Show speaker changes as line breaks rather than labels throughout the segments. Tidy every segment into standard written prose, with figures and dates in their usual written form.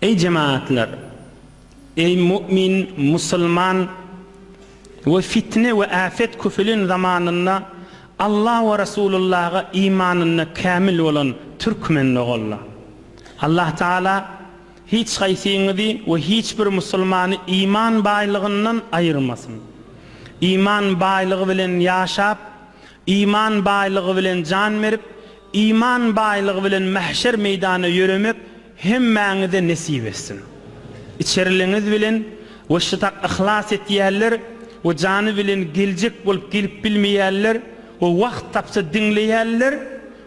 Eý jemagatlar! Eý mu'min, musulman we fitne we äfet köpelen zamanynda Allah we Rasulullaha imanynda kämil bolan türkmen doganlar! Allah Taala hiç haýsyňyzy we hiç bir musulmany iman baýlygyndan aýyrmasyn. Iman baýlygy bilen ýaşap, iman baýlygy bilen jan berip, iman baýlygy bilen mähşer meýdana ýöremek hemmäňize nesip etsin. Içeriliňiz bilen we şytak yhlas etýänler we jany bilen geljek bolup gelip bilmeýänler we wagt tapsa diňleýänler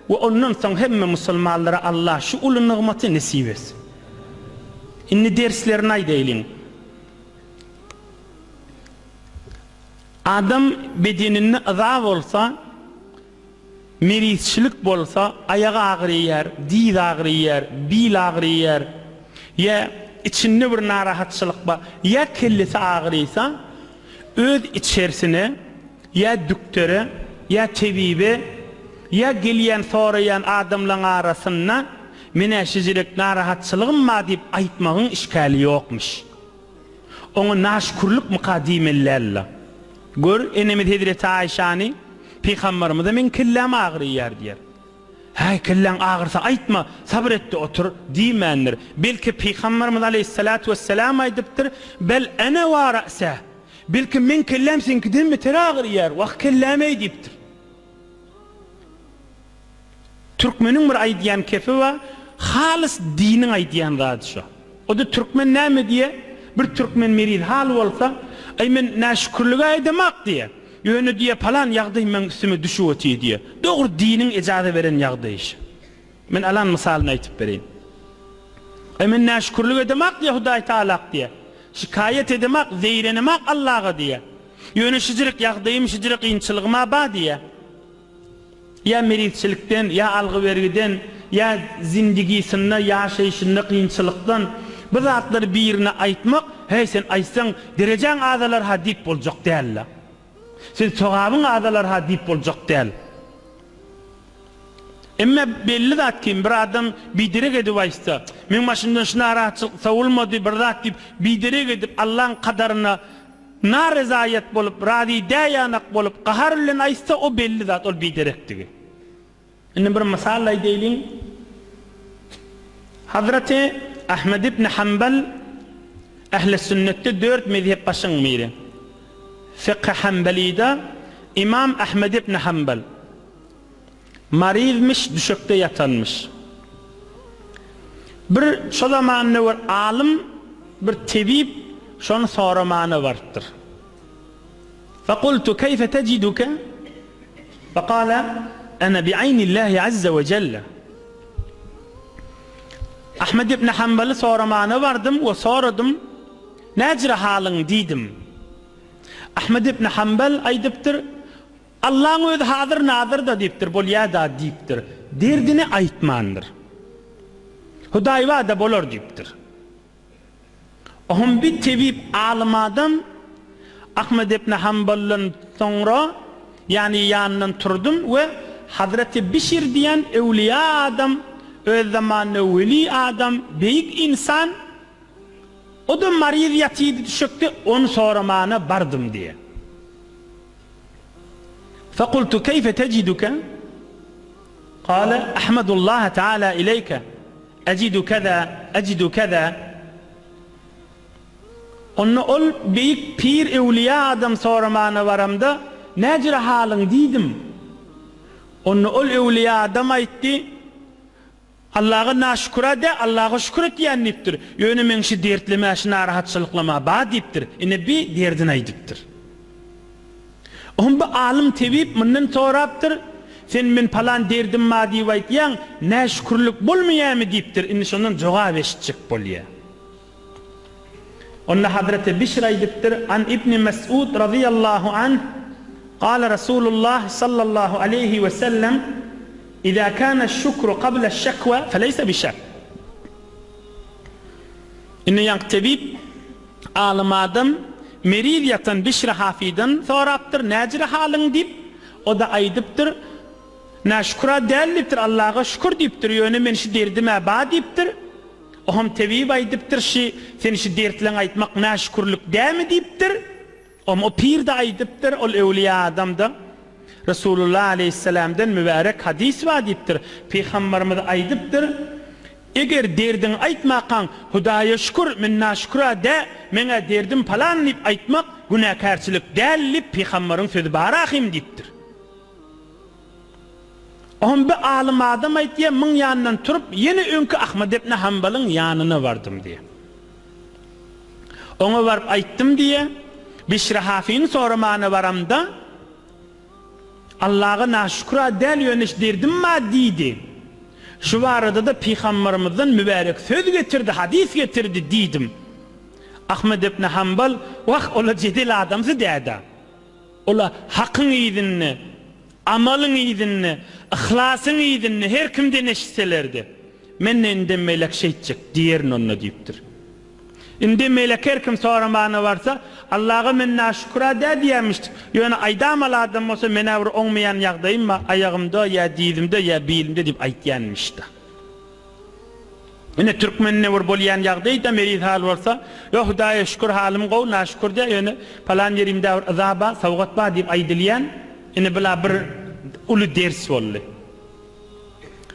we ondan soň hemme musulmanlara Allah şu uly nygmaty nesip etsin. Indi derslerini aýdaýlyň. Adam bedeninde yza bolsa, Merizçilik bolsa, aýak agyrýar, diz agyrýar, bil agyrýar, ýa içinde bir narahatçylyk bar, ýa kellesi agyrýsa, öz içersine, ýa dükdere, ýa tebibe, ýa gelýän soraýan adamlaň arasynda men-ä şijirek narahatçylygym bar diýip aýtmagyň işgäli ýokmuş. Oňa naşükürlikmika diýmeli däldi. Gör, enemiz hezreti Aýşany, Pygambarymyza meň kelläm agyrýar diýýär. Häý, kelläň agyrsa aýtma, sabyr et-de otur diýmändir. Belki Pygambarymyz aleýhissalatu wessalam aýdypdyr, Bel ene wa ra'seh. Belki meň kelläm seňkiden beter agyrýar, wah kelläm-eý diýipdir. Türkmeniň bir aýdýan kepi bar, halys diniň aýdýan zady şo. O-da türkmen näme diýýär? Bir türkmen meriz hal bolsa, Aý men näşükürlig-ä edemak diýýär. Ýöne diýýär, palan ýagdaý meň üstüme düşüp otyr diýýär. Dogry diniň ejaza beren ýagdaýy şo. Men alan mysalyny aýtyp bereýin. Aý men näşükürlik edemak diýýär Hudaý Tagalak diýýär. Şikaýat edemak, zeýrenemak Allaga diýýär. Ýöne şijirek ýagdaýym, şijirek kynçylygym-a bar diýýär. Ýa merizçilikden, ýa algy-bergiden, ýa zindigisinde, ýaşaýşynda kynçylykdan bu zatlary birine aýtmak, Heý, sen aýtsaň, derejäň azalar-ha diýip boljak däl-le. Sen sogabyň azalar-ha diýip boljak däl. Emme belli zat kim, bir adam biderek edip aýtsa, Meň başymdan şu narahatçylyk sowulmady, bir zat diýip, biderek edip Allaň kadaryna Narezaýat bolup, razy däýanak bolup, gahar bilen aýtsa, o belli zat, ol biderekdigi. Indi bir mysal aýdaýlyň. Hazreti Ahmed ibn Hanbal Ähli sünnetde dört mezhep başyň biri. Fykhy Hanbalide Imam Ahmed ibn Hanbal. Maryzmyş, düşekde ýatanmyş. Bir şo zamanda bir alym, bir tebip şony soramana barypdyr. Fekultu keýfe tejiduke? Fekale, Ene bi'aýnillahi azze we jelle. Ahmed ibn Hanbaly soramana bardym we soradym, Näjire halyň diýdim. Ahmed ibn Hanbal aýdypdyr, Allaň özi hazyr nazyrda diýipdir, bolýada diýipdir. Derdini aýtmandyr. Hudaý bada bolar diýipdir. Ohm bir tebip alym adam Ahmed ibn Hanbaldan soňra ýany ýanyndan turdum we Hazreti Bişir diýen öwliýa adam, öz zamanynda weli adam, beýik ynsan, o-da maryz ýatydy düşekde, ony soramana bardym diýýär. Fekultu keýfe tejiduke? Kale, Ahmedullaha teala ileyke, ejidu keza, ejidu keza. Onda ol beýik pir öwlüýä adam soramana baramda, Näjüre halyň diýdim. Onda ol öwlüýä adam aýtdy, Allaga naşükür-ä dä, Allaga şükür etýän diýipdir. Ýöne meň şi dertleme, şi narahatçylyklama ba diýipdir. Ine bi derdini aýdypdyr. Ohm bi alym tebip mundan sorapdyr, Sen men palan derdim ba diýip aýtýaň, näşükürlik bolmaýamy diýipdir. Indi şondan jogap eşitjek bolýa. Onda Hazreti Bişr aýdypdyr, An Ibni Mes'ud razyýallahu anh, Gale Rasulullah sallallahu aleýhi we sellem, Iza kana şükru qabla şekwa feleýse bi şer. Indi ýaňky tebip, alym adam, meriz ýatan Bişri Hafydan sorapdyr, Näjire halyň diýip, o-da aýdypdyr, Näşükür-ä däl diýipdir, Allaha şükür diýipdir, ýöne men şu derdim-ä ba diýipdir. Oham tebip aýdypdyr, şi sen şi dertleňi aýtmak naşükürlik dämi diýipdir. Om o pir-de aýdypdyr, ol öwlüýä adam-da, Resulullah aleýhissalamdan mübärek hadys bar diýipdir. Pygambarymyz aýdypdyr, Eger derdiňi aýtmakaň, Hudaýa şükür, men naşükür-ä dä, meň-ä derdim palan diýip aýtmak günäkärçilik däl diýip pygambaryň sözi bar ahym diýipdir. Om bi alym adam aýtýar, muň ýanyndan turup, ýene öňki Ahmad ibn Hanbalyň ýanyna bardym diýýär. Oňa baryp aýtdym diýýär, Bişri Hafyny soramana baramda, Allaga naşükür-ä däl, ýöne şu derdim bar diýdi. Şu barada-da pygambarymyzdan mübärek söz getirdi, hadys getirdi diýdim. Ahmet ibn Hanbal, Wah, ol-a jedel adamsy däd-ä. Ol-a hakyň yzynda, amalyň yzynda, yhlasyň yzynda her kimden eşitseler-de, Men-de indem beýläk şeýtjek diýerin onda diýipdir. Indem beýläk her kim soramana barsa, Allaga men naşükür-ä dä diýýärmişdik. Ýöne aýdamaly adam bolsa, men-ä bir oňmaýan ýagdaýym bar, aýagymda ýa dizimde ýa bilimde diýip aýtýanmyş-da. Ine türkmende bir bolýan ýagdaý-da meriz hal bolsa, Ýok Hudaýa şükür halym gowy, naşükür dä, ýöne palan ýerimde bir yza bar, sowgat bar diýip aýdylýan, ine bula bir uly ders boldy.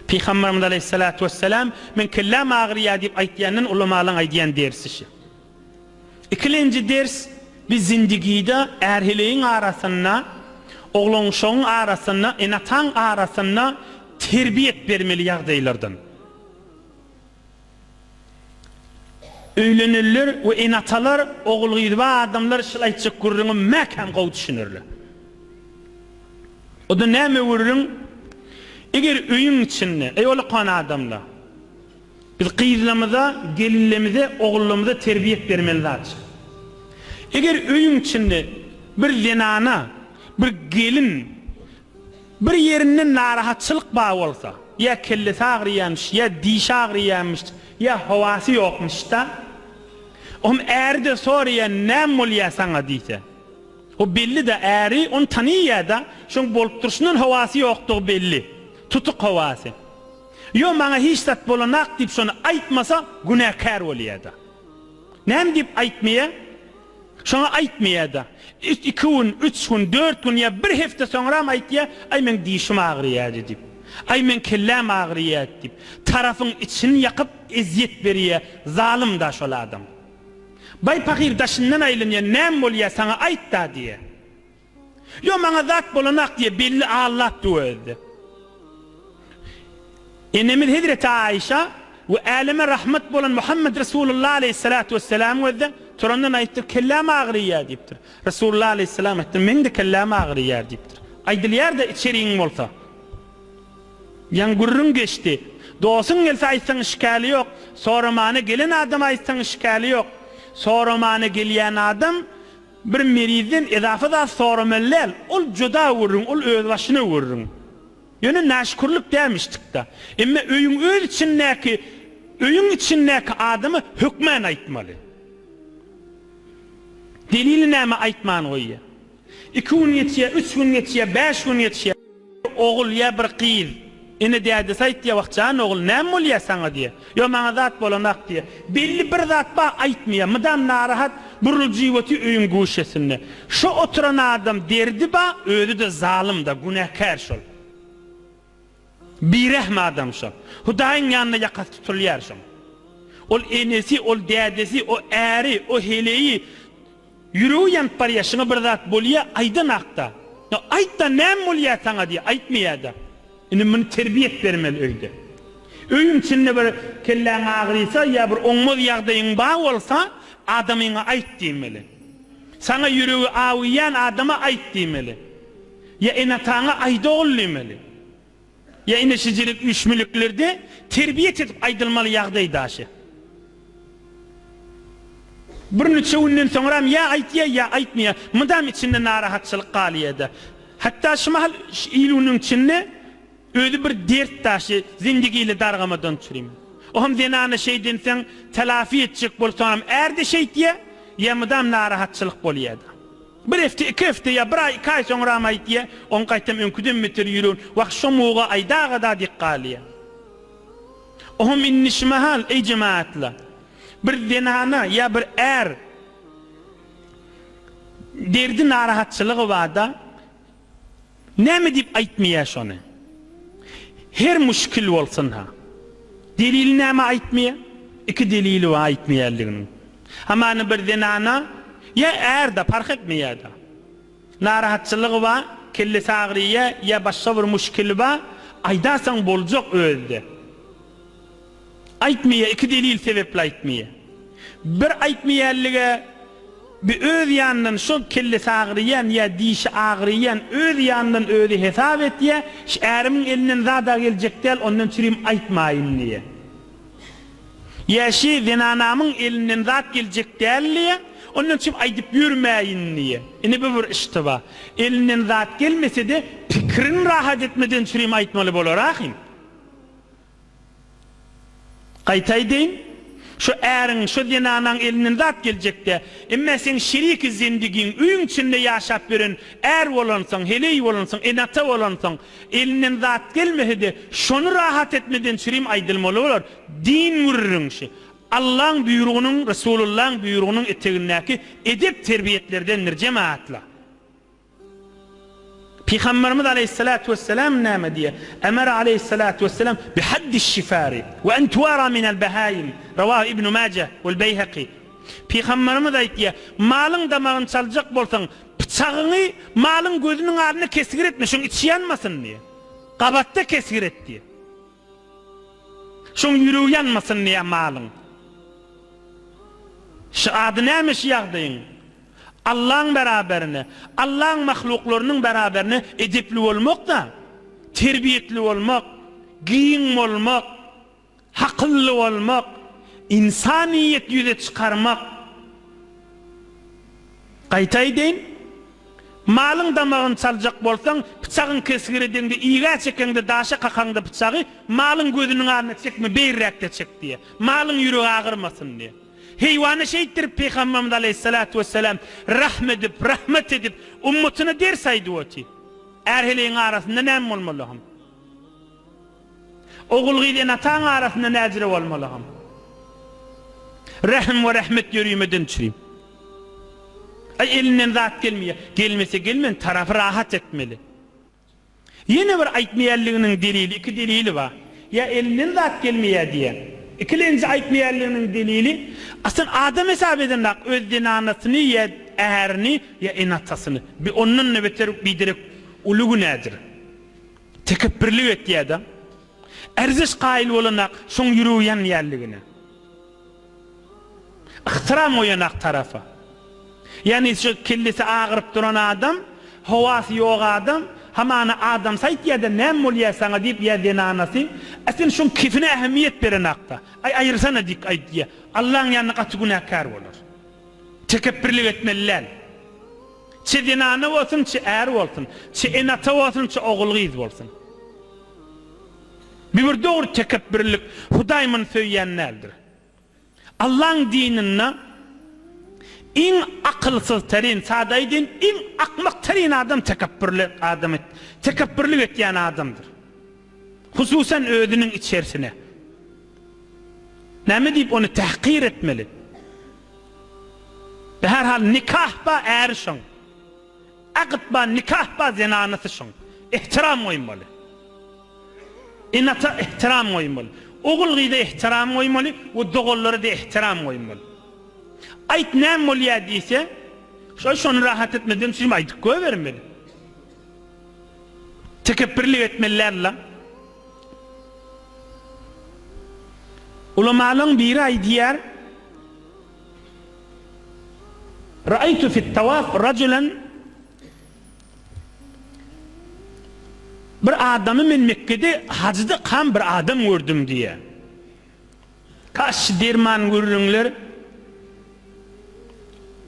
Pygamberimiz aleýhissalatu wessalam, Men kelläm agyrýar diýip aýtýandan ulamalaň aýdýan dersi şi. Ikilenji ders, biz zindigide är-heleýiň arasynda, oglan-uşagyň arasynda, ene-ataň arasynda terbiýet bermeli ýagdaýlardan. Öýlenenler we ene-atalar, ogul-gyzy bar adamlar şul aýtjak gürrüňe mäkäm gowy düşünerler. O-da näme gürrüň? Eger öýüň içinde, eý olakan adamlar, biz gyzlarymyza, gelinlerimize, ogullarymyza terbiýet bermeli zatçy. Eger öýüň içinde bir zenana, bir gelin bir ýerinden narahatçylyk bar bolsa, ýa kellesi agyrýarmyş, ýa dişi agyrýarmyş, ýa howasy ýokmyş-da, ohm äri-de soraýar, näme bolýar saňa diýse. O belli-de, äri ony tanyýa-da, şoň bolup durşundan howasy ýokdugy belli. Tutuk howasy. Ýo, maňa hiç zat bolanak diýip şony aýtmasa, günäkär bolýa-da. Näme diýip aýtmaýa? Şoňa aýtmaýa-da. Iki gün, üç gün, dört gün ýa bir hepde soňram aýtýa, aý meň dişim agyrýady diýip. Aý meň kelläm agyrýady diýip. Tarapyň içini ýakyp ezýet berýä, zalym-da şol adam. Baý pahyr daşyndan aýlanýa, näme bolýa saňa aýt-da diýýä. Ýo maňa zat bolanak diýýä, belli allap dur özde. Enemiz Hezreti Aişa we äleme rahmat bolan Muhammed Resulullah aleýhissalatu wesselam gözde turandan aýtdyr, kelläm agyrýar diýipdir. Resulullah aleýhissalam aýtdyr, meň-de kelläm agyrýar diýipdir. Aýdylýar-da içeriň bolsa. Ýaňy gürrüň geçdi. Dosuň gelse aýtsaň işgäli ýok. Soramana gelen adama aýtsaň işgäli ýok. Soramana gelýän adam bir merizden ezafa zat soramaly däl. Ol juda gürrüň, ol özbaşyna gürrüň. Ýöne naşükürlik dämişdik-da. Emme öýüň öz içindäki öýüň içindäki adama hökmän aýtmaly. Delili näme aýtman goýýa. Iki gün geçýär, üç gün geçýär, bäş gün geçýär. Bir ogul ýa bir gyz ene dädesi aýtýar, Wah, jan ogul, näme bolýar saňa diýýär. Ýok, maňa zat bolanak diýýär. Belli bir zat bar, aýtmaýar. Mydam narahat, buruljyp otyr öýüň guşesinde. Şo oturan adam derdi bar, özi-de zalym-da, günäkär şol. Birehm adam şo. Hudaýyň ýanynda ýakasy tutulýar şoň. Ol enesi, ol dädesi, o äri, o heleýi Ýüregi ýanyp barýa, şuňa bir zat bolýa, aýdanakda. Ýa aýtda näme bolýa saňa diýýä, aýtmaýada. Indi muny terbiýet bermeli öýde. Öýüň içinde bir kelläň agyrysa ýa bir oňmaz ýagdaýyň bar bolsa, adamyňa aýt diýmeli. Saňa ýüregi awuýan adama aýt diýmeli. Ýa ene-ataňa aýt ogul diýmeli. Ýa ine şijilik üýşmeliklerde terbiýet edip aýdylmaly ýagdaý daşy. Bir niçe günden soňram ýa aýtýa ýa aýtmaýa, mydam içinde narahatçylyk galýada. Hatda şu mahal il-günüň içinde özi bir dert daşy zindigili dargamadan çürim. Ohm zenana şeýdenseň telafi etjek bolsaňam är-de şeýtýä, ýa mydam narahatçylyk bolýada. Bir hepde, iki hepde ýa bir aý, iki aý soňram aýtýa, oň gaýtam öňküden beter ýüregin, wah, şo muga aýdaga-da diýip galýa. Oňam indi şu mahal, eý jemagatlar, bir zenana ýa bir är derdi narahatçylygy barda, näme diýip aýtmaýar şony? Her muşkil bolsun-ha. Delili näme aýtmaýar? Iki delili bar aýtmaýanlygynyň. Hamana bir zenana ýa är-de, parh etmeýär-de. Narahatçylygy bar, kellesi agryýa ýa başga bir muşkili bar, aýdarsaň boljak özde. Aýtmaýa iki delil sebepli aýtmaýa. Bir aýtmaýanlige bi öz ýanyndan şol kellesi agryýan ýa dişi agryýan öz ýanyndan özi hesap etýä, ş ärimiň elinden zada geljek däl ondan çürim aýtmaýyn diýä. Ýa şi zenanamyň elinden zat geljek däl diýä, ondan çüp aýdyp ýörmäýin diýä. Ine bu bir iştiba. Elinden zat gelmese-de, pikirini rahat etmeden çürim aýtmaly bolar ahym. Gaýta aýdaýyn, şo äriň, şo zenanaň elinden zat geljek dä. Emme seň şeriki zendigiň, öýüň içinde ýaşap ýören är bolansoň, heleý bolansoň, ene-ata bolansoň, Elinden zat gelmese-de, şony rahat etmeden çürim aýdylmaly bolar. Din gürrüň şi. Allaň buýrugynyň, Resulullaň buýrugynyň etegindäki edep-terbiýetlerdendir, jemagatlar. Pygamberimiz aleýhissalatu wessalam näme diýýär? Emere aleýhissalatu wessalam bi haddiş-şifari we en tuwara minel behaim. Rawahu Ibnu Majah wel Beýhaki. Pygamberimiz aýtýar, Malyň damagyny çaljak bolsaň, Pyçagyňy malyň gözüniň alnynda kesgir etme, şoň içi ýanmasyn diýýär. Gabatda kesgir et diýýär. Şoň ýüregi ýanmasyn diýýär malyň. Şu ady näme şu ýagdaýyň? Allaň beraberine, Allaň mahluklarynyň beraberine edepli bolmak-da, terbiýetli bolmak, giň bolmak. Hakylly bolmak, ynsanyýet ýüze çykarmak. Gaýta aýdaýyn, malyň damagyny çaljak bolsaň, pyçagyň kesgir edeňde, igä çekeňde, daşa kakaňda pyçagy malyň gözüniň alnyna çekme, beýirräkde çek diýýär. Malyň ýüregi agyrmasyn diýýär. Heýwana şeýtdirip Pygamberimiz aleýhissalatu wessalam rahm edip, rahmet edip, ummatyna ders aýdyp otyr. Är-heleýiň arasynda näme bolmaly ham? Ogul-gyz ene-ataň arasynda näjire bolmalygam. Rähim we rähmet ýörimeden çürim. Aý elinden zat gelmeýär. Gelmese gelmen, tarapy rahat etmeli. Ýene bir aýtmaýanlygynyň delili, iki delili bar. Ýa elinden zat gelmeýär diýýär. Ikilenji aýtmaýanlygynyň delili, asyl adam hesap edenok öz zenanasyny ýa ärini ýa ene-atasyny. Bi ondan-da beter biderek uly günädir. Tekepbirlik etýär-de. Ärzeş kaýyl bolanak, şoň ýüregi ýanýanligine. Yhtyram goýanak tarapa. Ýagny şu kellesi agyryp duran adam, howasy ýok adam, hamana adamsy aýtýar-da, näme bolýar saňa diýip ýa zenanasy, a sen şoň kefine ähmiýet berenakda. Aý aýyrsana diýip aýdýar. Allaň ýanynda gaty günäkär bolar. Tekepbirlik etmeli däl. Çe zenana bolsun, çe är bolsun, çe ene-ata bolsun, çe ogul-gyz bolsun. Bu bir dogry tekepbirlik, Hudaý muny söýýän däldir. Allaň dininde iň akylsyz terin, sada aýdyn, iň akmak terin adam tekepbirlik adam tekepbirlik etýän adamdyr. Hususan özüniň içerisine. Näme diýip ony tahkyr etmeli? Herhal nikah ba äri şoň. Agyt ba nikah ba zenanasy şoň. Ehtiram goýmaly. Ene-ata ehtiram goýmaly. Ogul-gyza ehtiram goýmaly we doganlara-da ehtiram goýmaly. Aýt näme bolýar diýse, şo şony rahat etmeden üçin aýdyp goýbermeli. Tekepbirlik etmeli däl-la. Ulamalaryň biri aýdýar, Ra'aytu fit tawaf rajulan Bir adamy men Mekgede hajda kam bir adam gördüm diýýär. Kaş derman gürrüňler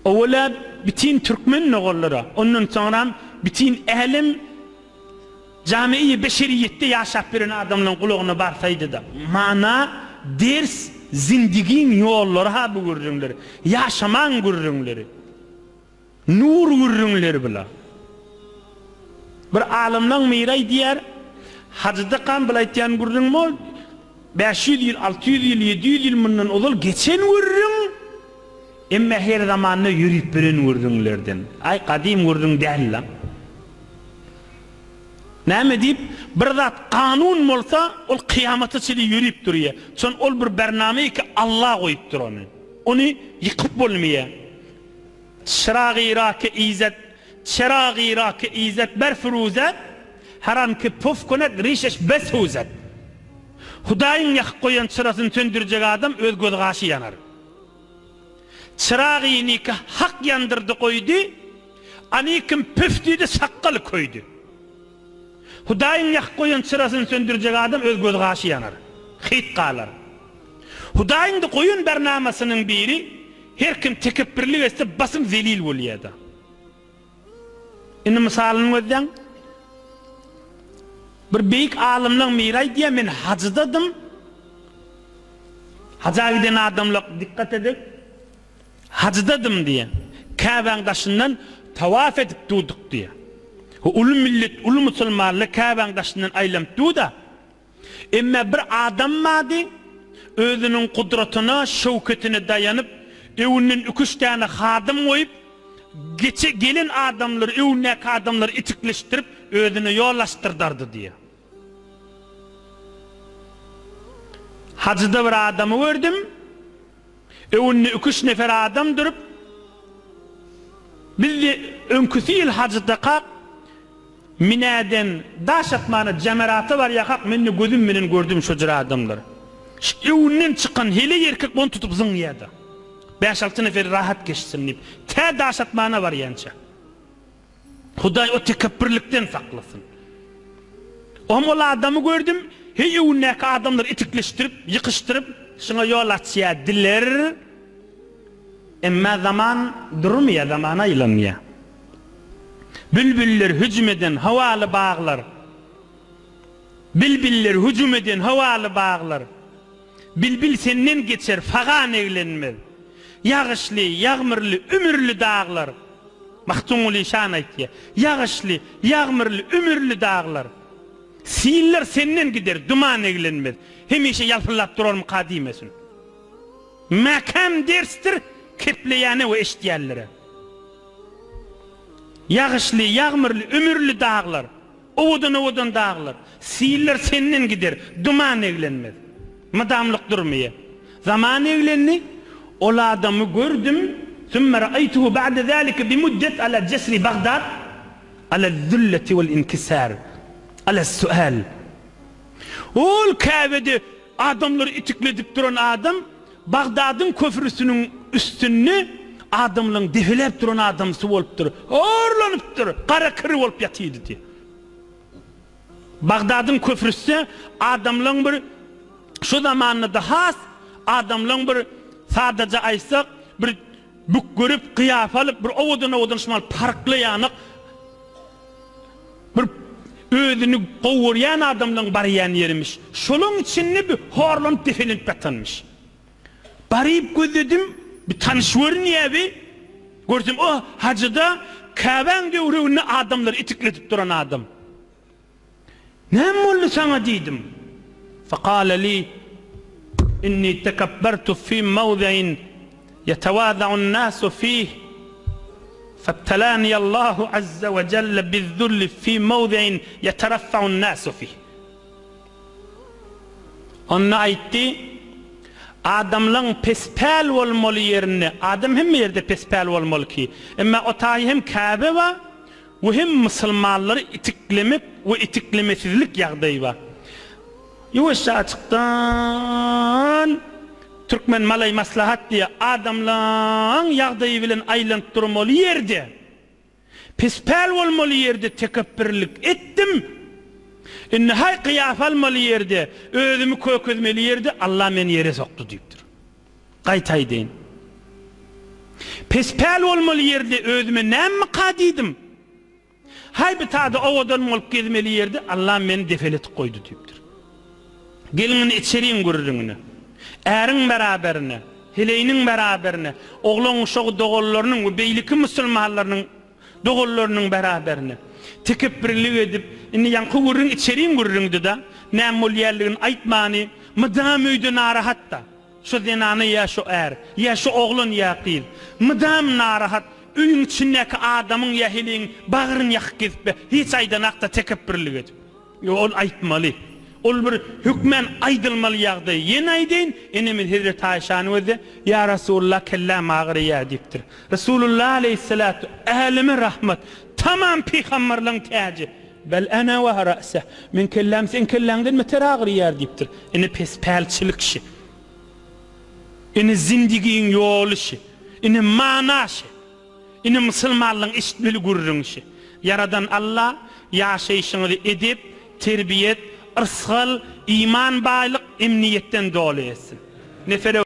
owala bitin türkmen doganlara, ondan soňram bitin älem Jamiýi beşeriýetde ýaşap ýören adamlaryň gulagyna barsaýdy-da, mana, ders, zindigiň ýollary-ha bu gürrüňler, ýaşamaň gürrüňleri, nur gürrüňleri bula. Bir alymlaň biri aýdýar, Hajydakam bul aýtýan gürrüňim ol. 500 ýyl, 600 ýyl, 700 ýyl mundan ozal geçen gürrüň, emme her zamanda ýörüp beren gürrüňlerden. Aý, gadym gürrüň däl-la. Näme diýip, bir zat kanun bolsa, ol kyýamata çenli ýörüp durýar. Çon ol bir bername ki Alla goýupdyr ony. Ony ýykyp bolmaýar. Çyragy ra ke izet, Çeragy ra ke izet berfuruzet, Her an ki puf kunet rişeş besuzet. Hudaýyň ýakyp goýan çyrasyny söndürjek adam öz göz-gaşy ýanar. Çyragyny ki Hak ýandyrdy goýdy, Any kim püf diýdi sakgaly köýdi. Hudaýyň ýakyp goýan çyrasyny söndürjek adam öz göz-gaşy ýanar, hyt galar. Hudaýyň-da goýan bernamasynyň biri, her kim tekepbirlik etse basym zelil bolýar-da. Indi mysalyny gözläň. Bir beýik alymlaň biri aýdýar, men hajydadym. Haja giden adamlar dikkat ediň. Hajydadym diýýär. Käbäň daşyndan tawaf edip durduk diýýär. Uly millet, uly musulmanlar Käbäň daşyndan aýlanyp dur-da. Emma bir adam bardy, özüniň gudratyna, şöwketine daýanyp, öňünden iki-üç däne hadym goýup, geçe gelen adamlary, öňündäki adamlary itikleşdirip, özüne ýol açdyrdardy diýýär. Hajyda bir adamy gördüm. Öňünde iki-üç nefer adam durup, Biz öňküsi ýyl hajydakak, Minäden daş atmana Jemerata barýakak men-de gözüm bilen gördüm şo jür adamlary. Şu öňünden çykan heleý erkek ony tutup zyňýa-da. Bäş-alty neferi rahat geçsin diýip, tä daş atmana barýança. Hudaý o tekepbirlikden saklasyn. Ohm ol adamy gördüm, heý öňündäki adamlary itikleşdirip, ýykyşdyryp, şuňa ýol açýa diler. Emma zaman durmaýa, zaman aýlanýa. Bilbiller hüjüm eden howaly baglar. Bilbiller hüjüm eden howaly baglar. Bilbil senden geçer, fagan eglenmez. Ýagyşly, ýagmyrly, ümürli daglar. Magtymguly şan aýtýar. Ýagyşly, ýagmyrly, ümürli daglar. Siller senden gider, duman eglenmez. Hemişe ýalpyldap durarmyka diýmesin. Mäkäm dersdir kepleýäne we eşidýänlere. Ýagyşly, ýagmyrly, ümürli daglar. Owadan-owadan daglar. Siller senden gider, duman eglenmez. Mydamlyk durmaýar. Zaman eglendi, ol adamy gördüm, Sümme ra'aýtuhu ba'de zalike bimuddet ala jesri Bagdad, ala zülleti wal inkisar, ala sual. Ol Käbede adamlary itikledip duran adam Bagdadyň köprüsiniň üstünde adamlaryň depeläp duran adamsy bolupdyr. Horlanypdyr, gara kir bolup ýatyrdy diýýär. Bagdadyň köprüsi adamlaryň bir şu zamanda-da has adamlaryň bir sadaja aýtsak bir bükgürip, gyýafa alyp bir owadan-owadan şumal parkly ýanak Bir özüni gowy görýän adamlaň barýan ýerimiş. Şolaň içinde bir horlanyp depelenip ýatanmyş. Baryp gözledim, bir tanyş görünýär bi. Görsem o hajyda Käbäň döwreginde adamlary itikledip duran adam. Näme boldy saňa diýdim. Fekale li, Inni tekebbertu fi mawzi'in ýetewaza'un nasu fih, febtelâniyallahu azze we celle bizzulli fi mawzi'in ýetereffa'un nasu fih. Onda aýtdy, Adamlaň pespäl bolmaly ýerinde, adam hemme ýerde pespäl bolmaly ki, emma o taýy hem Käbe bar, we hem musulmanlary itiklemek we itiklemesizlik ýagdaýy bar. Ýuwaşja açykdan türkmen malaý maslahat diýýär, adamlaň ýagdaýy bilen aýlanyp durmaly ýerde, pespäl bolmaly ýerde tekepbirlik etdim, indi haý kyýafa almaly ýerde, özümi kökezmeli ýerde Allah meni ýere sokdy diýipdir. Gaýta aýdaýyn. Pes-päl bolmaly ýerde özüme nämmika diýdim. Haý bir tada owadan bolup gezmeli ýerde Allam meni depeletip goýdy diýipdir. Geliň indi içeriň gürrüňine. Äriň beraberine, heleýiniň beraberine, oglan-uşagy doganlarynyň we beýleki musulmanlarynyň doganlarynyň beraberine tekepbirlik edip, indi ýaňky gürrüň içeriň gürrüňdi-da, näme bolýanlygyny aýtmany. mydam öýde narahat-da. Şo zenana ýa şo är, ýa şo oglan ýa gyz, mydam narahat, öýüň içindäki adamyň ýa heleýiň bagryny ýakyp gezip ýa, hiç aýdanakda tekepbirlik edip. Ýok, ol aýtmaly. Ol bir hökmän aýdylmaly ýagdaý. Ýene aýdaýyn, enemiz hezreti Aýşanyň özi-de, Ýa Resulullah, kelläm agyrýar diýipdir. Resulullah aleýhissalatu, äleme rahmat, tamam pygamberleň täji, Bel ene we ra'seh, Meň kelläm seň kelläňden beter agyrýar diýipdir. Ine pespälçilik şi. Ine zindigiň ýoly şi. Ine mana şi. Ine musulmanlaň eşitmeli gürrüňi şi. Ýaradan Alla ýaşaýşyňyzy edep, terbiýet, yrsgal, iman baýlyk, emniýetden doly etsin. Nefere.